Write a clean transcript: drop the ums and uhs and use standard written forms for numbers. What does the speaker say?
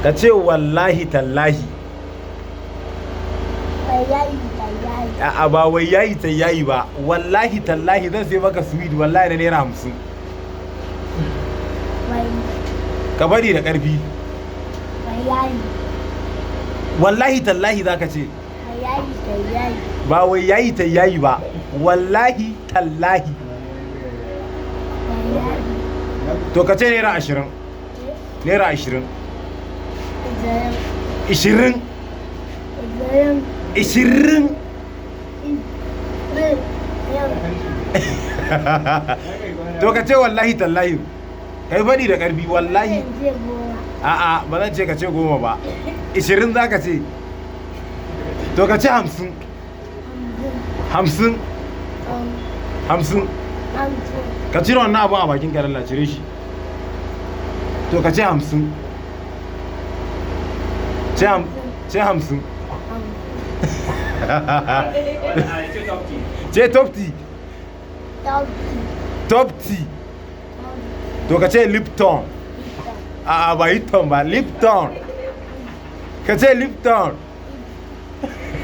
Ka ce wallahi tallahi. Wallahi tallahi. A'a, ba wai yayi tallahi ba. Wallahi tallahi zan sai maka sweet, wallahi, na ₦50. Wai. Ka bari da ƙarfi. Wallahi. Wallahi tallahi za ka ce. Wallahi tallahi. Ba wai yayi tallahi ba, wallahi tallahi. Wallahi. To, ka ce ₦20. ₦20. 20. 20. 20. 20. 20. To, ka ce wallahi tallahi, kai faɗi da ƙarfi, wallahi. Zan ce 10. A'a, ba zan ce ka ce 10 ba, 20 za ka ce. To, ka ce 50. 50. 50. 50. Ka cire wannan abun a bakin karalla, cire shi. To, ka ce 50. Ce 50. Ce top tea. Top tea. To, ka ce Lipton. A'a, ba Lipton ba, Lipton. Ka ce Lipton.